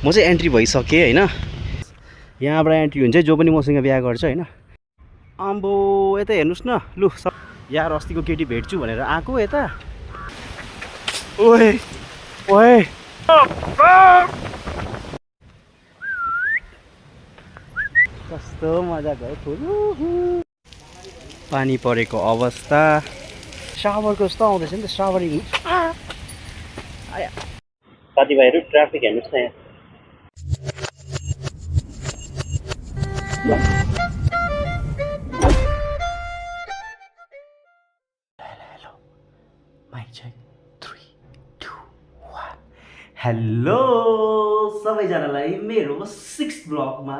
म चाहिँ एन्ट्री भइसकेँ होइन। यहाँबाट एन्ट्री हुन्छ जो पनि मसँग बिहा गर्छ होइन। आम्बो यता हेर्नुहोस् न लु यार अस्तिको केटी भेट्छु भनेर आएको यता। ओए ओए कस्तो मजाको है फुल पानी परेको अवस्था। सावरको जस्तो आउँदैछ नि त सावरिङ। साथीभाइहरू ट्राफिक हेर्नुहोस् न यहाँ। हेलो सबैजनालाई मेरो 6th ब्लगमा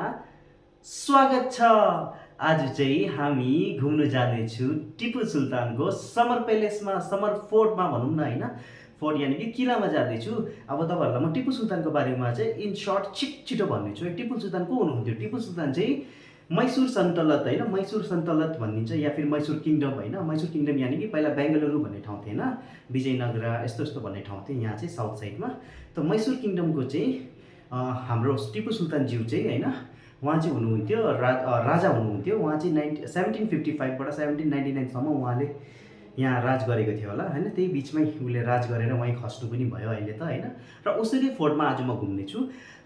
स्वागत छ। आज चाहिँ हामी घुम्न जाँदैछु टिपु सुल्तानको समर प्यालेसमा, समर फोर्टमा भनौँ न होइन। फोर्ट यानि कि किलामा जाँदैछु। अब तपाईँहरूलाई म टिपु सुल्तानको बारेमा चाहिँ इन सर्ट छिटो भन्नेछु। टिपु सुल्तान को हुनुहुन्थ्यो? टिपु सुल्तान चाहिँ मैसुर सल्तनत होइन, मैसुर सल्तनत भनिन्छ या फिर मैसुर किङडम होइन। मैसुर किङडम यानि कि पहिला बेङ्गलुरु भन्ने ठाउँ थियो होइन, विजयनगर यस्तो यस्तो भन्ने ठाउँ थियो यहाँ चाहिँ साउथ साइडमा। त मैसुर किङडमको चाहिँ हाम्रो टिपु सुल्तानज्यू चाहिँ होइन उहाँ चाहिँ हुनुहुन्थ्यो राजा हुनुहुन्थ्यो। उहाँ चाहिँ 1755बाट 1799सम्म उहाँले यहाँ राज गरेको थियो होला होइन। त्यही बिचमै उसले राज गरेर वहीँ खस्नु पनि भयो अहिले त होइन। र उसरी फोर्टमा आज म घुम्नेछु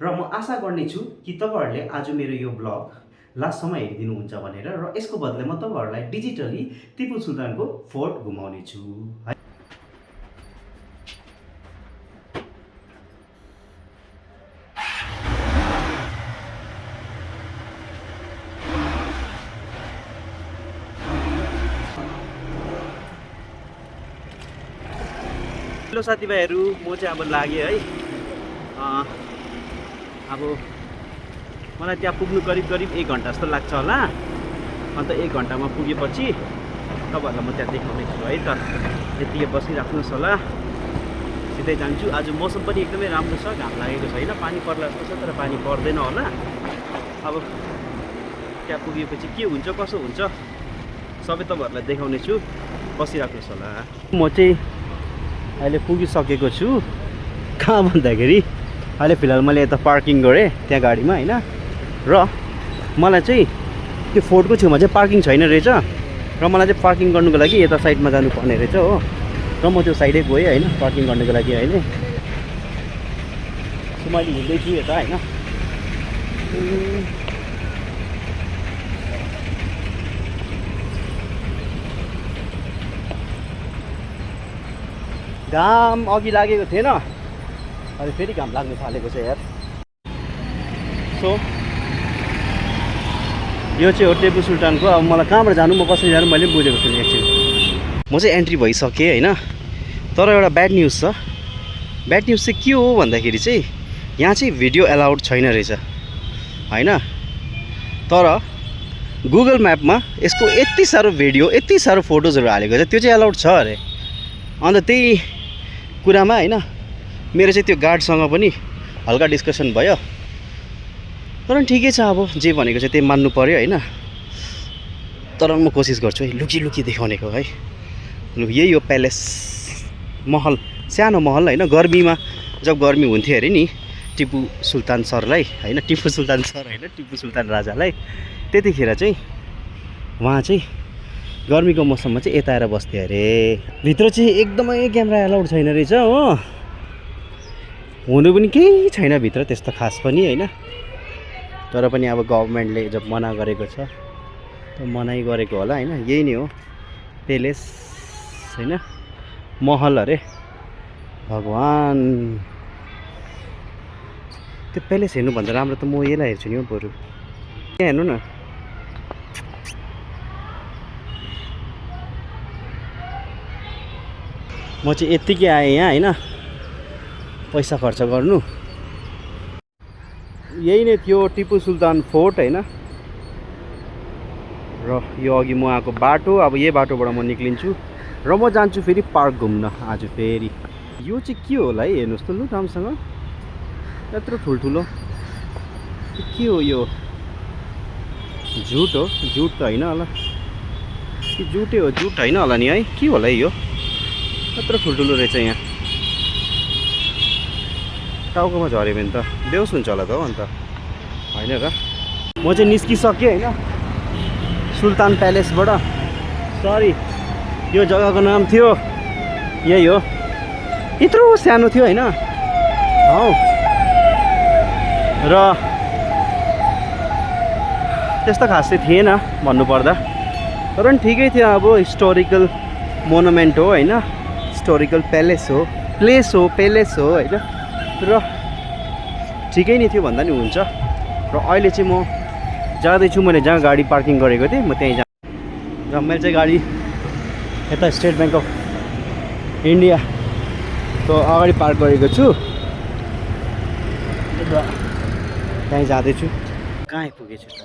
र म आशा गर्नेछु कि तपाईँहरूले आज मेरो यो ब्लग लास्टसम्म हेरिदिनुहुन्छ भनेर। र यसको बदला म तपाईँहरूलाई डिजिटली टिपु सुल्तानको फोर्ट घुमाउने छु है। हेलो साथीभाइहरू, म चाहिँ अब लागेँ है। अब मलाई त्यहाँ पुग्नु करिब 1 घन्टा जस्तो लाग्छ होला। अन्त 1 घन्टामा पुगेपछि तपाईँहरूलाई म त्यहाँ देखाउने छु है त। यतिकै बसिराख्नुहोस् होला, सिधै जान्छु। आज मौसम पनि एकदमै राम्रो छ, घाम लागेको छैन, पानी पर्ला जस्तो छ तर पानी पर्दैन होला। अब त्यहाँ पुगेपछि के हुन्छ कसो हुन्छ सबै तपाईँहरूलाई देखाउने छु, बसिराख्नुहोस् होला। म चाहिँ अहिले पुगिसकेको छु। कहाँ भन्दाखेरि अहिले फिलहाल मैले यता पार्किङ गरेँ त्यहाँ गाडीमा होइन। र मलाई चाहिँ त्यो फोर्टको छेउमा चाहिँ पार्किङ छैन रहेछ र मलाई चाहिँ पार्किङ गर्नुको लागि यता साइडमा जानुपर्ने रहेछ हो। र म त्यो साइडै गएँ होइन पार्किङ गर्नुको लागि अहिले। सो मैले हिँड्दैछु यता होइन। घाम अघि लागेको थिएन, अहिले फेरि घाम लाग्नु थालेको छ यार। सो यो चाहिँ हो टिपु सुल्तानको। अब मलाई कहाँबाट जानु म कसरी जानु मैले बुझेको थिएँ एकछिन। म चाहिँ एन्ट्री भइसकेँ होइन। तर एउटा ब्याड न्युज छ। ब्याड न्युज चाहिँ के हो भन्दाखेरि चाहिँ यहाँ चाहिँ भिडियो एलाउड छैन रहेछ होइन। तर गुगल म्यापमा यसको यति साह्रो भिडियो यति साह्रो फोटोजहरू हालेको छ, त्यो चाहिँ एलाउड छ अरे। अन्त त्यही कुरामा होइन मेरो चाहिँ त्यो गार्डसँग पनि हल्का डिस्कसन भयो। तर ठिकै छ, अब जे भनेको चाहिँ त्यही मान्नु पऱ्यो होइन। तर म कोसिस गर्छु है लुकी देखाउनेको है। लु यही हो प्यालेस, महल, सानो महल होइन। गर्मीमा जब गर्मी हुन्थ्यो अरे नि टिपु सुल्तान सरलाई होइन, टिपु सुल्तान सर होइन, टिपु सुल्तान राजालाई, त्यतिखेर चाहिँ उहाँ चाहिँ गर्मीको मौसममा चाहिँ यता आएर बस्थ्यो अरे। भित्र चाहिँ एकदमै क्यामेरा एलाउड छैन रहेछ हो। हुनु पनि केही छैन भित्र त्यस्तो खास पनि होइन। तर पनि अब गभर्मेन्टले जब मना गरेको छ त मनाइ गरेको होला होइन। यही नै हो प्यालेस होइन, महल अरे। भगवान् त्यो प्यालेस हेर्नुभन्दा राम्रो त म यसलाई हेर्छु नि हो बरु। यहाँ हेर्नु न, म चाहिँ यत्तिकै आएँ यहाँ होइन पैसा खर्च गर्नु। यही नै थियो टिपु सुल्तान फोर्ट होइन। र यो अघि म आएको बाटो, अब यही बाटोबाट म निक्लिन्छु र म जान्छु फेरि पार्क घुम्न आज फेरि। यो चाहिँ के होला है हेर्नुहोस् त लु राम्रोसँग, यत्रो ठुल्ठुलो के हो यो? जुट हो? जुट त होइन होला कि जुटै हो? जुट होइन होला नि है, के होला यो? यत्रो ठुल्ठुलो रहेछ यहाँ। टाउकोमा झऱ्यो भने त बेहोस हुन्छ होला त हो अन्त होइन र म चाहिँ निस्किसकेँ होइन सुल्तान प्यालेसबाट सरी यो जग्गाको नाम थियो यही हो यत्रो सानो थियो होइन हौ र त्यस्तो खास चाहिँ थिएन भन्नुपर्दा तर पनि ठिकै थियो अब हिस्टोरिकल मोनुमेन्ट हो होइन हिस्टोरिकल प्यालेस हो प्यालेस हो होइन र ठिकै नै थियो भन्दा नि हुन्छ र अहिले चाहिँ म जाँदैछु मैले जहाँ गाडी पार्किङ गरेको थिएँ म त्यहीँ र मैले चाहिँ गाडी यता स्टेट ब्याङ्क अफ इन्डियाको अगाडि पार्क गरेको छु र त्यहीँ जाँदैछु कहाँ आइपुगेछु त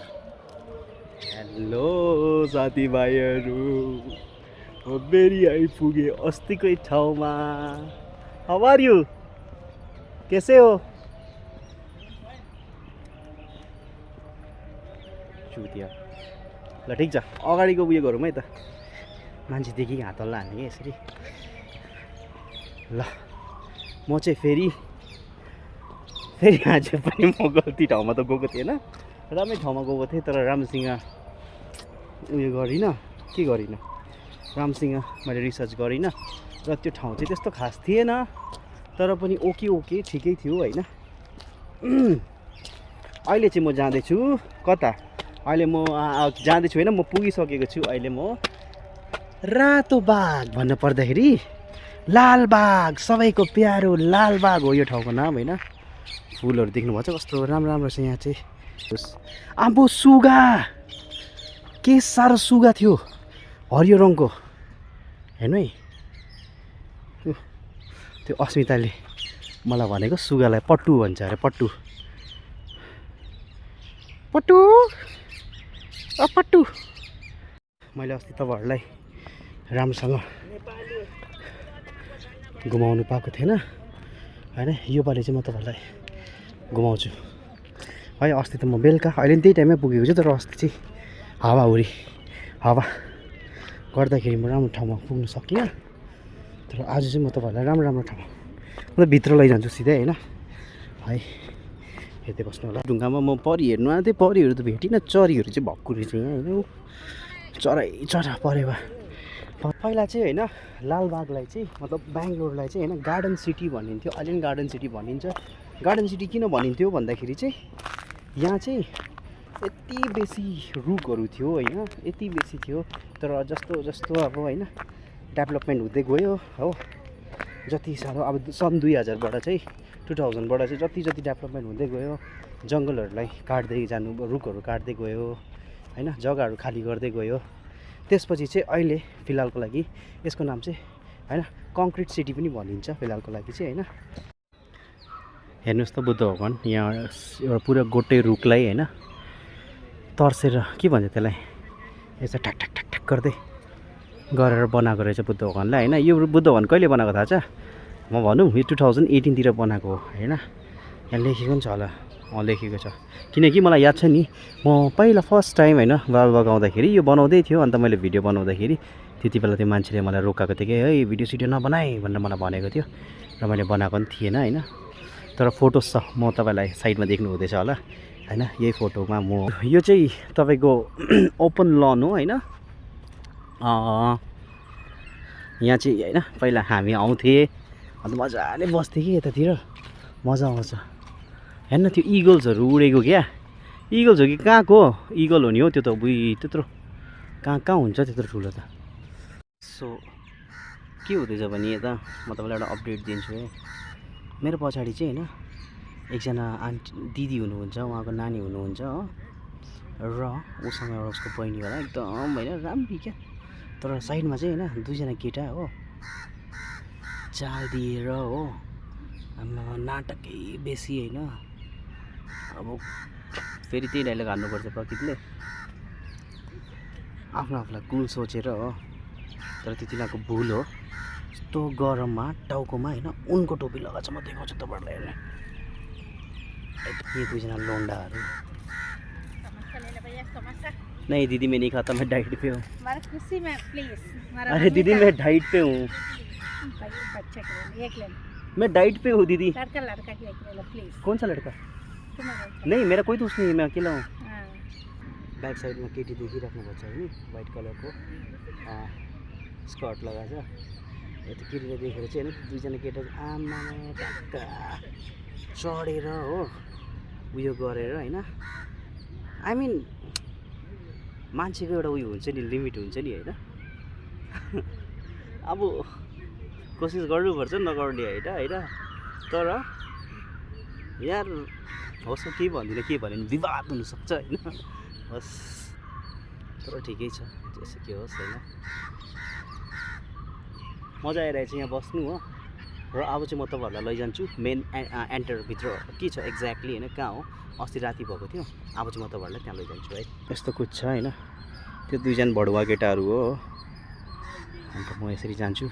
हेलो साथीभाइहरू म फेरि आइपुगेँ अस्तिकै ठाउँमा हाउ आर यु कैसे हो चुतिया ल ठिक छ अगाडिको उयो गरौँ है त मान्छे देखि हात हल्ला हान्ने कि यसरी ल म चाहिँ फेरि आज पनि म गल्ती ठाउँमा त गएको थिएन राम्रै ठाउँमा गएको थिएँ तर राम्रोसँग उयो गरिनँ के गरिनँ राम्रोसँग मैले रिसर्च गरिनँ र त्यो ठाउँ चाहिँ त्यस्तो खास थिएन तर पनि ओके ठिकै थियो होइन अहिले चाहिँ म जाँदैछु कता अहिले म जाँदैछु होइन म पुगिसकेको छु अहिले म रातो बाघ भन्नु पर्दाखेरि लालबाग सबैको प्यारो लालबाग हो यो ठाउँको नाम होइन फुलहरू देख्नुभएको छ कस्तो राम्रो छ यहाँ चाहिँ अब सुगा के साह्रो सुगा थियो हरियो रङको हेर्नु है त्यो अस्मिताले मलाई भनेको सुगालाई पट्टु भन्छ अरे पट्टु मैले अस्ति तपाईँहरूलाई राम्रोसँग घुमाउनु पाएको थिएन होइन योपालि चाहिँ म तपाईँहरूलाई घुमाउँछु है अस्ति त म बेलुका अहिले पनि त्यही टाइममै पुगेको छु तर अस्ति चाहिँ हावा गर्दाखेरि म राम्रो ठाउँमा पुग्नु सकिनँ तर आज चाहिँ म तपाईँहरूलाई राम्रो ठाउँमा मतलब भित्र लैजान्छु सिधै होइन है हेर्दै बस्नु होला ढुङ्गामा म परी हेर्नु आएको थिएँ परीहरू त भेटिनँ चरीहरू चाहिँ भक्कुरी चाहिँ यहाँ होइन चरा परेवा पहिला चाहिँ होइन लालबागलाई चाहिँ मतलब बेङ्गलोरलाई चाहिँ होइन गार्डन सिटी भनिन्थ्यो अहिले पनि गार्डन सिटी भनिन्छ गार्डन सिटी किन भनिन्थ्यो भन्दाखेरि चाहिँ यहाँ चाहिँ यति बेसी रुखहरू थियो होइन यति बेसी थियो तर जस्तो अब होइन डेभलपमेन्ट हुँदै गयो हो जति साह्रो अब सन् 2000बाट चाहिँ 2000बाट चाहिँ जति डेभलपमेन्ट हुँदै गयो जङ्गलहरूलाई काट्दै जानु रुखहरू काट्दै गयो होइन जग्गाहरू खाली गर्दै गयो त्यसपछि चाहिँ अहिले फिलहालको लागि यसको नाम चाहिँ होइन कङ्क्रिट सिटी पनि भनिन्छ फिलहालको लागि चाहिँ होइन हेर्नुहोस् त बुद्ध भगवान् यहाँ एउटा पुरा गोटे रुखलाई होइन तर्सेर के भन्छ त्यसलाई यसो ठ्याक गर्दै गरेर बनाएको रहेछ बुद्ध भगवान्लाई होइन यो बुद्ध भगवान् कहिले बनाएको थाहा छ म भनौँ यो 2018 तिर बनाएको हो होइन यहाँ लेखेको पनि छ होला लेखेको छ किनकि मलाई याद छ नि म पहिला फर्स्ट टाइम होइन लालबाग आउँदाखेरि यो बनाउँदै थियो अन्त मैले भिडियो बनाउँदाखेरि त्यति बेला त्यो मान्छेले मलाई रोकाएको थियो कि है भिडियो सिडियो नबनाए भनेर मलाई भनेको थियो र मैले बनाएको पनि थिएन होइन तर फोटोज छ म तपाईँलाई साइडमा देख्नु हुँदैछ होला होइन यही फोटोमा म यो चाहिँ तपाईँको ओपन लन हो होइन यहाँ चाहिँ होइन पहिला हामी आउँथेँ अन्त मजाले बस्थेँ कि यतातिर मजा आउँछ हेर्न त्यो इगल्सहरू उडेको क्या इगल्स हो कि कहाँको इगल हो नि हो त्यो त बुइ त्यत्रो कहाँ हुन्छ त्यत्रो ठुलो त सो के हुँदैछ भने यता म तपाईँलाई एउटा अपडेट दिन्छु है मेरो पछाडि चाहिँ होइन एकजना आन्टी दिदी हुनुहुन्छ उहाँको नानी हुनुहुन्छ हो र उसँग एउटा उसको बहिनी होला एकदम होइन राम्री क्या तर साइडमा चाहिँ होइन दुईजना केटा हो चाल दिएर हो आमा नाटकै बेसी होइन अब फेरि त्यही डाइलग हान्नुपर्छ प्रकृतिले आफ्नो आफूलाई कुल सोचेर हो तर त्यो तिनीहरूको भुल हो यस्तो गरममा टाउकोमा होइन उनको टोपी लगाएको छ म देखाउँछु तपाईँहरूलाई हेर्ने ये दुईजना लोंडाहरू नहीं दीदी मैं नहीं खाता मैं डाइट पे हूँ खुशी में प्लीज अरे दीदी मैं डाइट पे हूँ बच्चे के लिए एक लेना मैं डाइट पे हूँ दीदी। लड़का लड़का की अकेला प्लीज। कौन सा लड़का? तुम्हारा नहीं मेरा कोई दोस्त नहीं है, मैं अकेला हूँ। हाँ ब्याक साइडमा केटी देखिराख्नुपर्छ है नि, व्हाइट कलरको स्कर्ट लगाएको छ। यता केटीलाई देखेर चाहिँ होइन दुईजना केटा आमा टक्क चढेर हो उयो गरेर होइन। आई मिन मान्छेको एउटा उयो हुन्छ नि, लिमिट हुन्छ नि होइन। अब कोसिस गर्नुपर्छ नगर्ने होइन होइन। तर यार होस् केही भन्दिनँ, के भन्यो भने विवाद हुनसक्छ होइन। होस् तर ठिकै छ, जस्तो के होस् होइन। मजा आइरहेछ यहाँ बस्नु हो। र अब चाहिँ म तपाईँहरूलाई लैजान्छु मेन एन्टरभित्र के छ एक्ज्याक्टली होइन, कहाँ हो। अस्ति राति भएको थियो, अब चाहिँ म तपाईँहरूलाई त्यहाँ लैजान्छु है। यस्तो कुछ छ होइन, त्यो दुईजना बढुवा केटाहरू हो। अन्त म यसरी जान्छु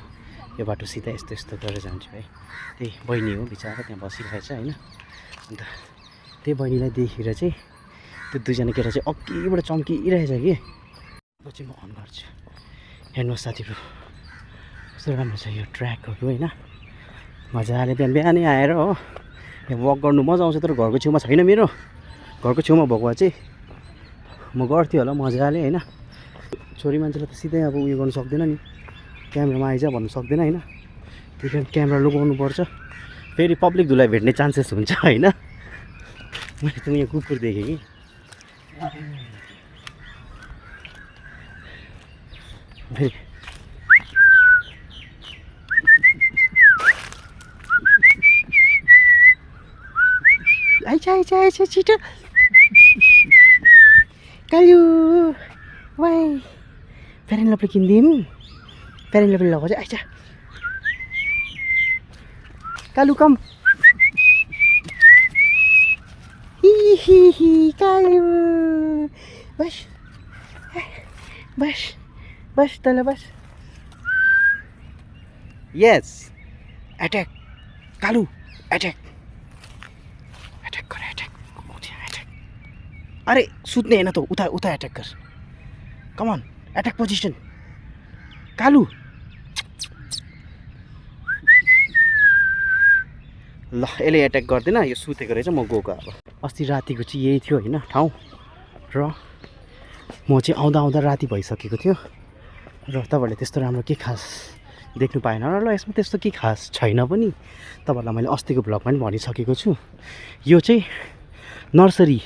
यो बाटो सिधा यस्तो यस्तो गरेर जान्छु है। त्यही बहिनी हो बिचरा त्यहाँ बसिरहेछ होइन। अन्त त्यही बहिनीलाई देखेर चाहिँ त्यो दुईजना केटा चाहिँ अघिबाट चम्किरहेछ कि। अब चाहिँ म अन गर्छु। हेर्नुहोस् साथीहरू कस्तो राम्रो छ यो ट्र्याकहरू होइन। मजाले बिहान बिहानै आएर हो यहाँ वक गर्नु मजा आउँछ। तर घरको छेउमा छैन, मेरो घरको छेउमा भएको भए चाहिँ म गर्थेँ होला मजाले होइन। छोरी मान्छेलाई त सिधै अब उयो गर्नु सक्दैन नि, क्यामेरामा आइज भन्नु सक्दैन होइन। त्यही कारण क्यामेरा लुकाउनु पर्छ, फेरि पब्लिक धुलाई भेट्ने चान्सेस हुन्छ होइन। मैले त यहाँ कुकुर देखेँ कि। फेरि आइज आइज आइज छिटो कालु वाइ फेरि लपले किनिदिउँ। फेरि लपले लगाउँछ आइज कालु कम। हि कालु बस बस बस तल बस। यस एट्याक कालु एट्याक एट्याक गर एट्याक एट्याक। अरे सुत्ने होइन त उता उता एट्याक कर। कम अन एट्याक पोजिसन कालु। ल यसले एट्याक गर्दैन, यो सुतेको रहेछ, म गएको। अब अस्ति रातिको चाहिँ यही थियो होइन ठाउँ। र म चाहिँ आउँदा आउँदा राति भइसकेको थियो र तपाईँहरूले त्यस्तो राम्रो के खास देख्नु पाएन र। ल यसमा त्यस्तो के खास छैन पनि, तपाईँहरूलाई मैले अस्तिको भ्लगमा पनि भनिसकेको छु। यो चाहिँ नर्सरी,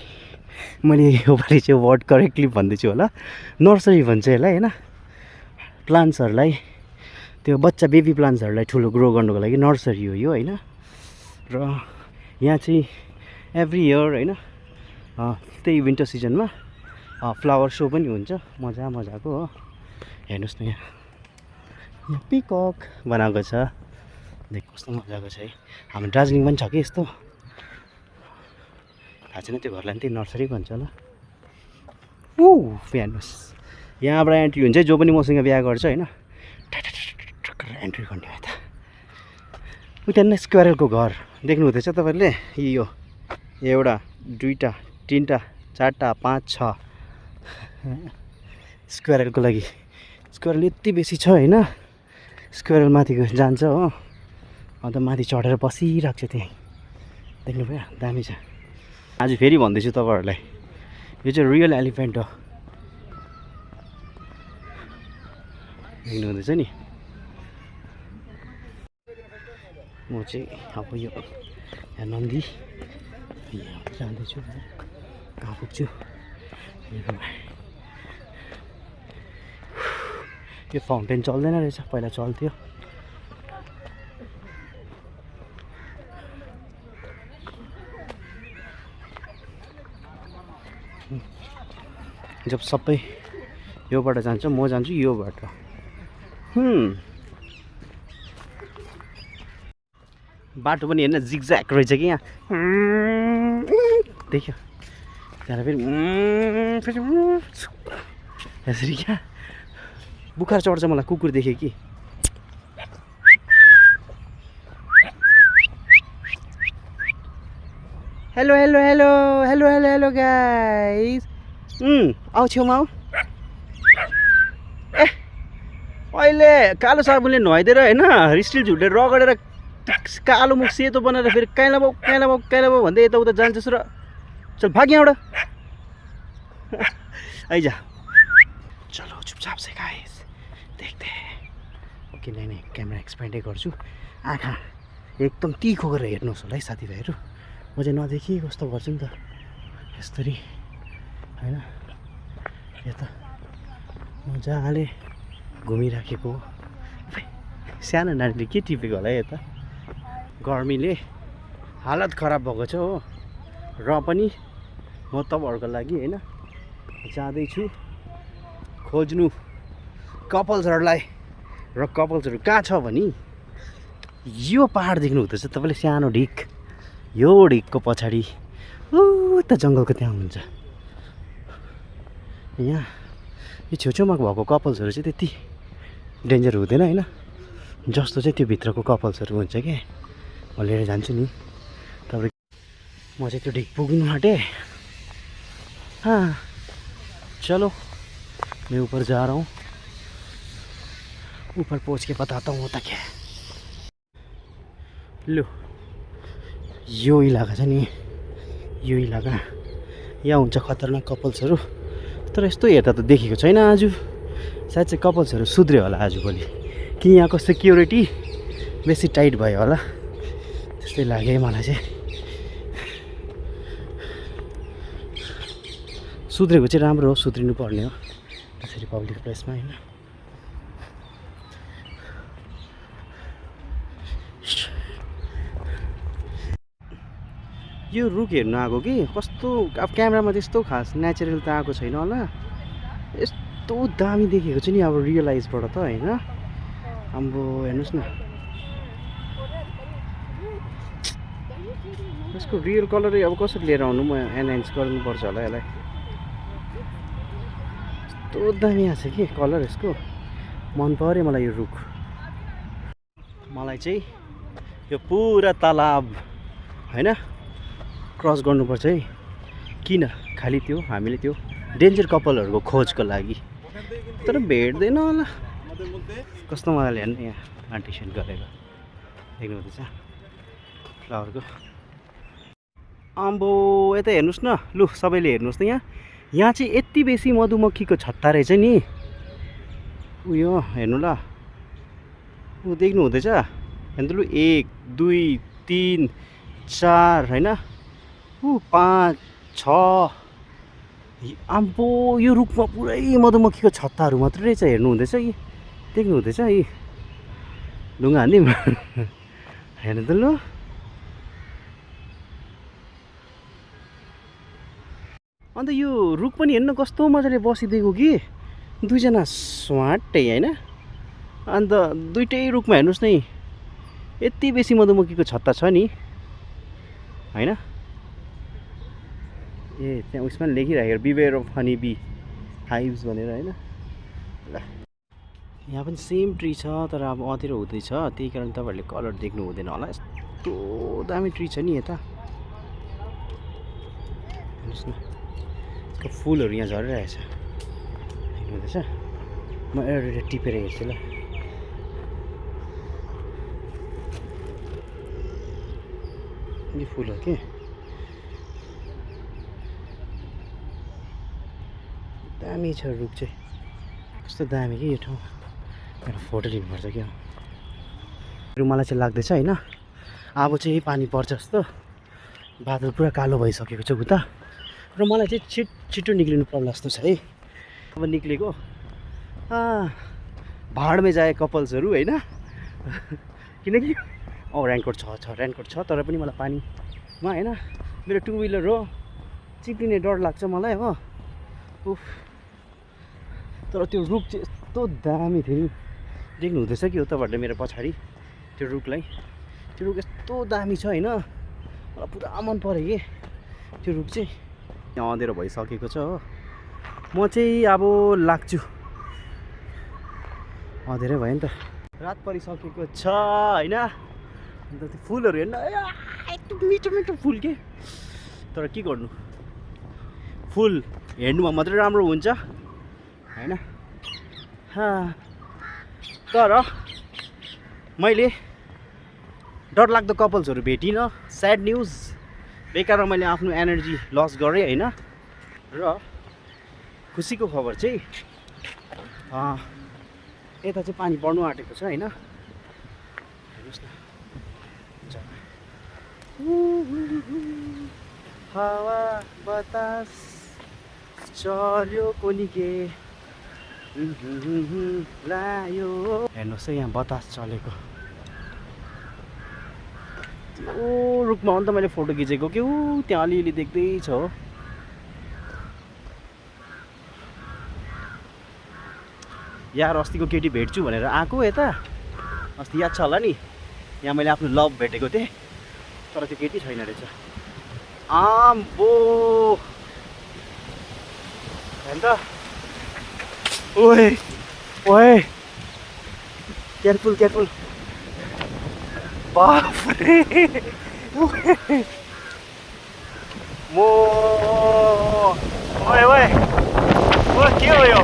मैले योपालि चाहिँ वर्ड करेक्टली भन्दैछु होला, नर्सरी भन्छ यसलाई होइन। प्लान्ट्सहरूलाई त्यो बच्चा बेबी प्लान्ट्सहरूलाई ठुलो ग्रो गर्नुको लागि नर्सरी हो यो होइन। र यहाँ चाहिँ एभ्री इयर होइन त्यही विन्टर सिजनमा फ्लावर सो पनि हुन्छ मजा मजाको हो। हेर्नुहोस् न यहाँ पिकक बनाएको छ, देख कस्तो मजाको छ है। हाम्रो दार्जिलिङ पनि छ कि यस्तो, थाहा छैन त्यो घरलाई पनि त्यही नर्सरी भन्छ होला। ऊ हेर्नुहोस् यहाँबाट एन्ट्री हुन्छ है, जो पनि मसँग बिहा गर्छ होइन एन्ट्री गर्ने यता। उता नै स्क्वारेलको घर देख्नु हुँदैछ तपाईँहरूले। यो एउटा दुईवटा तिनवटा चारवटा पाँच छ स्क्वारेलको लागि। स्क्वारेल यति बेसी छ होइन, स्क्वारेल माथि जान्छ हो। अन्त माथि चढेर बसिरहेको छ त्यहीँ, देख्नुभयो दामी छ। आज फेरि भन्दैछु तपाईँहरूलाई यो चाहिँ रियल एलिफेन्ट हो, देख्नु हुँदैछ नि। म चाहिँ अब यो यहाँ नन्दी यहाँ जाँदैछु, कहाँ पुग्छु। यो फाउन्टेन चल्दैन रहेछ, पहिला चल्थ्यो। जब सबै योबाट जान्छ म जान्छु योबाट। बाटो पनि हेर्न जिगज्याग रहेछ कि यहाँ, देख्यो त्यहाँ फेरि यसरी क्या बुखार चढ्छ मलाई कुकुर देखेँ कि। Hello hello hello hello hello hello guys, आऊ छेउमा आऊ। ए अहिले कालो साबुनले नुहाइदिएर होइन स्टिल झुटेर रगडेर ट्याक्स कालो मुख सेतो बनाएर फेरि काइला बाउ भन्दै यताउता जान्छस् र चल भाग यहाँबाट आइज चलो चुपचाप से गाइस देखते ओके नहीं क्यामेरा एक्सपेन्डै गर्छु आँखा एकदम तिखो गरेर हेर्नुहोस् होला है साथीभाइहरू म चाहिँ नदेखि कस्तो गर्छु नि त यसरी होइन यता मजाले घुमिराखेको सानो नानीले के टिपेको होला है यता गर्मीले हालत खराब भएको छ हो र पनि म तपाईँहरूको लागि होइन जाँदैछु खोज्नु कपल्सहरूलाई र कपल्सहरू कहाँ छ भने यो पहाड देख्नु हुँदैछ तपाईँले सानो ढिक यो ढिकको पछाडि त जङ्गलको त्यहाँ हुन्छ यहाँ यो छेउछेउमा भएको कपल्सहरू चाहिँ त्यति डेन्जर हुँदैन होइन जस्तो चाहिँ त्यो भित्रको कपल्सहरू हुन्छ क्या म लिएर जान्छु नि तपाईँ म चाहिँ त्यो ढिक पुग्नु आँटेँ चलो मैं ऊपर जा रहा हूँ ऊपर पहुँच के बताता हूँ होता क्या लो यो इलाका छ नि यो इलाका यहाँ हुन्छ खतरनाक कपल्सहरू तर यस्तो हेर्दा त देखेको छैन आज सायद चाहिँ कपल्सहरू सुध्रियो होला आजभोलि कि यहाँको सेक्युरिटी बेसी टाइट भयो होला त्यस्तै लाग्यो मलाई चाहिँ सुध्रेको चाहिँ राम्रो हो सुध्रिनु पर्ने हो त्यसरी पब्लिक प्लेसमा होइन यो रुख हेर्नु आएको कि कस्तो अब क्यामेरामा त्यस्तो खास नेचुरल त आएको छैन होला यस्तो दामी देखेको चाहिँ नि अब रियलाइजबाट त होइन हाम्रो हेर्नुहोस् न यसको रियल कलरै अब कसरी लिएर आउनु म एनहान्स गर्नुपर्छ होला यसलाई यस्तो दामी आएको छ कि कलर यसको मन पऱ्यो मलाई यो रुख मलाई चाहिँ यो पुरा तालाब होइन क्रस गर्नुपर्छ है किन खालि त्यो हामीले त्यो डेन्जर कपलहरूको खोजको लागि तर भेट्दैन होला कस्तो मजाले हेर्नु यहाँ प्लान्टेसन गरेको देख्नु हुँदैछ फ्लावरको आम्बो यता हेर्नुहोस् न लु सबैले हेर्नुहोस् त यहाँ चाहिँ यति बेसी मधुमक्खीको छत्ता रहेछ नि उयो हेर्नु ल ऊ देख्नु हुँदैछ हेर्नु त लु 1 2 3 4 होइन 5 6 आम्बो यो रुखमा पुरै मधुमक्खीको छत्ताहरू मात्रै रहेछ हेर्नु हुँदैछ यी देख्नु हुँदैछ यी ढुङ्गा हान्ने हेर्नु त लु अन्त यो रुख पनि हेर्नु कस्तो मजाले बसिदिएको कि दुईजना स्वाटै होइन अन्त दुइटै रुखमा हेर्नुहोस् न यति बेसी मधुमक्खीको छत्ता छ नि होइन ए त्यहाँ उसमा लेखिराखेको बिवेयर अफ हनी बी हाइभ्स भनेर होइन ल यहाँ पनि सेम ट्री छ तर अब अँधेरो हुँदैछ त्यही कारण तपाईँहरूले कलर देख्नु हुँदैन होला यस्तो दामी ट्री छ नि यता हेर्नुहोस् न यसको फुलहरू यहाँ झरिरहेछ देख्नु हुँदैछ म एउटा टिपेर हेर्छु ल यो फुल हो के दामी छ रुख चाहिँ कस्तो दामी कि यो ठाउँ एउटा फोटो लिनुपर्छ क्या मलाई चाहिँ लाग्दैछ होइन अब चाहिँ पानी पर्छ जस्तो बादल पुरा कालो भइसकेको छ उता र मलाई चाहिँ छिटो निक्लिनु पर्ला जस्तो छ है अब निक्लेको भाडमै जाए कपल्सहरू होइन किनकि रेनकोट छ रेनकोट छ तर पनि मलाई पानीमा होइन मेरो टु विलर हो चिप्लिने डर लाग्छ मलाई हो उफ तर त्यो रुख चाहिँ यस्तो दामी थियो नि देख्नु हुँदैछ कि हो तपाईँहरूले मेरो पछाडि त्यो रुखलाई त्यो रुख यस्तो दामी छ होइन मलाई पुरा मन पऱ्यो कि त्यो रुख चाहिँ यहाँ अँधेरो भइसकेको छ हो म चाहिँ अब लाग्छु अँधेरै भयो नि त रात परिसकेको छ होइन अन्त त्यो फुलहरू हेर्न एकदम मिठो मिठो फुल के तर के गर्नु फुल हेर्नुमा मात्रै राम्रो हुन्छ होइन तर मैले डरलाग्दो कपल्सहरू भेटिनँ। Sad news. बेकारमा मैले आफ्नो एनर्जी लस गरेँ होइन। र खुसीको खबर चाहिँ यता चाहिँ पानी बढ्नु आँटेको छ होइन। हेर्नुहोस् न हावा बतास चल्यो कोनी के लायो। हेर्नुहोस् है यहाँ बतास चलेको त्यो रुखमा अन्त मैले फोटो खिचेको के त्यहाँ अलिअलि देख्दैछ हो। यार अस्तिको केटी भेट्छु भनेर आएको यता अस्ति याद छ होला नि यहाँ मैले आफ्नो लभ भेटेको थिएँ तर त्यो केटी छैन रहेछ। आम्बो हेर्नु त ओए ओए केयरफुल केयरफुल बाफरे म ओए ओए ओ के हो यो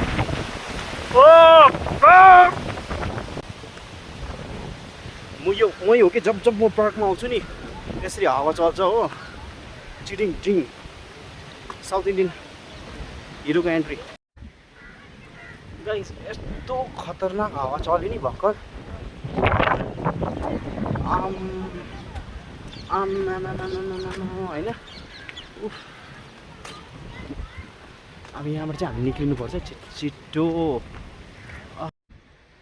म यो वहीँ हो कि जब जब म पार्कमा आउँछु नि यसरी हावा चल्छ हो। चिटिङ टिङ साउथ इन्डियन हिरोको एन्ट्री गाइस यस्तो खतरनाक हावा चल्यो नि भर्खर। होइन अब यहाँबाट चाहिँ हामी निक्लिनुपर्छ छिट्टो।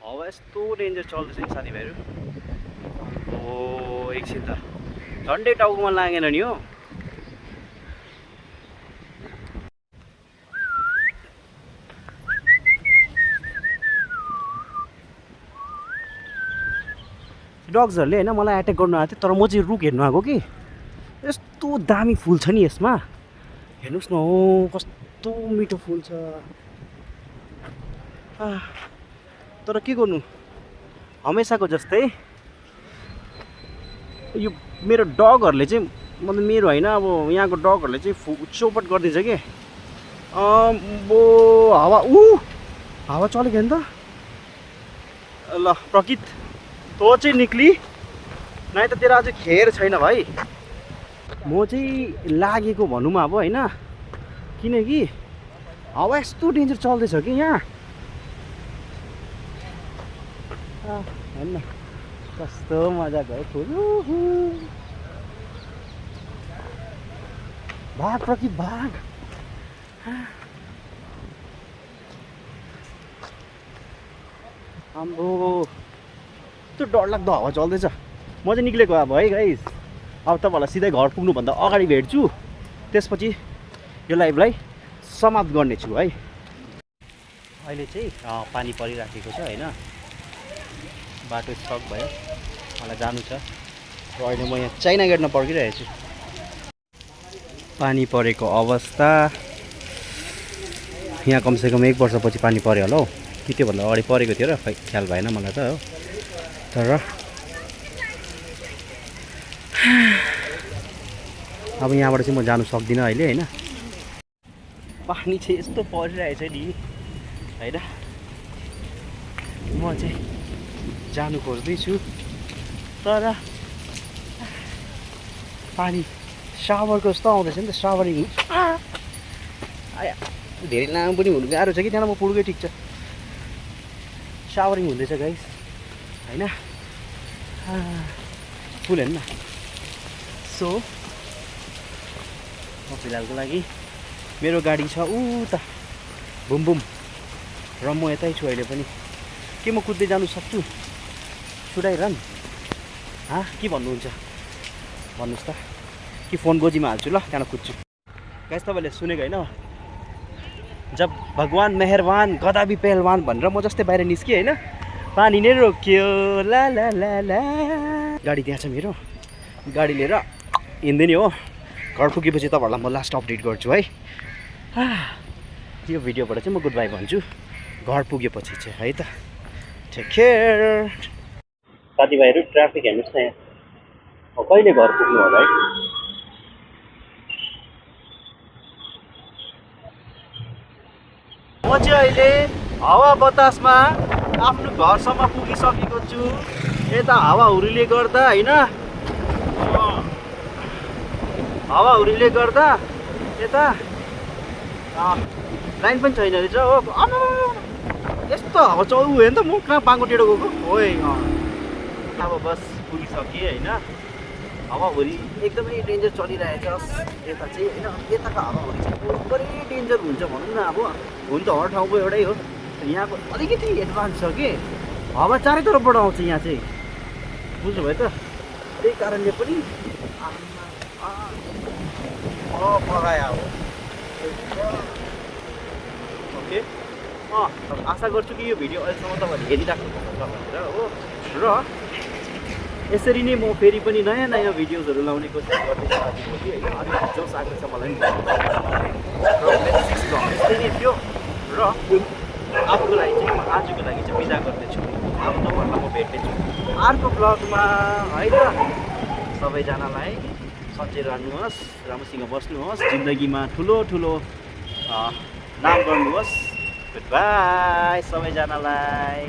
हावा यस्तो डेन्जर चल्दैछ नि साथीभाइहरू। ओ एकछिन त झन्डै टाउकोमा लागेन नि हो। डग्सहरूले होइन मलाई एट्याक गर्नु आएको थियो तर म चाहिँ रुख हेर्नु आएको कि यस्तो दामी फुल छ नि यसमा। हेर्नुहोस् न हो कस्तो मिठो फुल छ। तर के गर्नु हमेसाको जस्तै यो मेरो डगहरूले चाहिँ मतलब मेरो होइन अब यहाँको डगहरूले चाहिँ चौपट गरिदिन्छ कि। बो हावा हावा चलेको नि त। ल प्रकृत तँ चाहिँ निक्ली नै त तेरो अझै खेर छैन भाइ। म चाहिँ लागेको भनौँ अब होइन किनकि हावा यस्तो डेन्जर चल्दैछ कि यहाँ। हेर्नु कस्तो मजाको है फुल। भाग प्रकृत भाग। आम्बो त्यो डरलाग्दो हावा चल्दैछ। म चाहिँ निक्लेको अब है गाइस। अब तपाईँहरूलाई सिधै घर पुग्नुभन्दा अगाडि भेट्छु त्यसपछि यो लाइभलाई समाप्त गर्नेछु है। अहिले चाहिँ पानी परिराखेको छ होइन। बाटो स्टक भयो मलाई जानु छ र अहिले म यहाँ चाइना गेटमा पर्खिरहेको छु। पानी परेको अवस्था यहाँ कमसेकम 1 वर्षपछि पानी पऱ्यो होला हौ कि त्योभन्दा अगाडि परेको थियो र खै ख्याल भएन मलाई त हो। तर अब यहाँबाट चाहिँ म जानु सक्दिनँ अहिले होइन। पानी चाहिँ यस्तो परिरहेछ नि होइन। म चाहिँ जानु खोज्दैछु तर पानी सावरको जस्तो आउँदैछ नि त। सावरिङ आया धेरै लामो पनि हुनु गाह्रो छ कि त्यहाँ म पुग्दै ठिक छ। सावरिङ हुँदैछ गाइस होइन। फुल हेर्नु न। सो म फिलहालको लागि मेरो गाडी छ उता बुम बुम र म यतै छु अहिले पनि। के म कुद्दै जानु सक्छु? Should I run? के भन्नुहुन्छ भन्नुहोस् त कि फोन गोजीमा हाल्छु ल त्यहाँबाट कुद्छु। गाइस तपाईँले सुनेको होइन जब भगवान मेहरबान गदा भी पहलवान भनेर म जस्तै बाहिर निस्केँ होइन पानी नै रोक्यो ला ला ला ला। गाडी त्यहाँ छ मेरो गाडी लिएर हिँड्दै नि हो। घर पुगेपछि तपाईँहरूलाई म लास्ट अपडेट गर्छु है। यो भिडियोबाट चाहिँ म गुड बाई भन्छु घर पुगेपछि चाहिँ है त। टेक केयर साथीभाइहरू। ट्राफिक हेर्नुहोस् न यहाँ कहिले घर पुग्नु होला है। म चाहिँ अहिले हावा बतासमा आफ्नो घरसम्म पुगिसकेको छु। यता हावाहुरीले गर्दा होइन हावाहुरीले गर्दा यता लाइन पनि छैन रहेछ हो। यस्तो हावा चौ हेर्नु त म कहाँ बाङ्गो टेढो गएको ओइ। अब बस पुगिसकेँ होइन। हावाहुरी एकदमै डेन्जर चलिरहेछ यता चाहिँ होइन। यताको हावाहुरी चाहिँ पुरै डेन्जर हुन्छ भनौँ न। अब हुन त हर ठाउँको एउटै हो, यहाँको अलिकति एडभान्स छ कि हावा चारैतर्फबाट आउँछ यहाँ चाहिँ, बुझ्नुभयो त। त्यही कारणले पनि पगायो ओके। आशा गर्छु कि यो भिडियो अहिलेसम्म तपाईँहरूले हेरिराख्नुहुन्छ भनेर हो। र यसरी नै म फेरि पनि नयाँ नयाँ भिडियोजहरू लाउने कोसिस गर्दैछु आजभोलि होइन। अलिक जोस आएको छ मलाई पनि। यस्तै नै थियो र आफूको लागि चाहिँ म आजको लागि चाहिँ बिदा गर्दैछु। अब तपाईँहरूलाई म भेट्नेछु अर्को ब्लगमा है त। सबैजनालाई सन्चै रहनुहोस्, राम्रोसँग बस्नुहोस्, जिन्दगीमा ठुलो ठुलो नाम गर्नुहोस्। गुड बाई सबैजनालाई।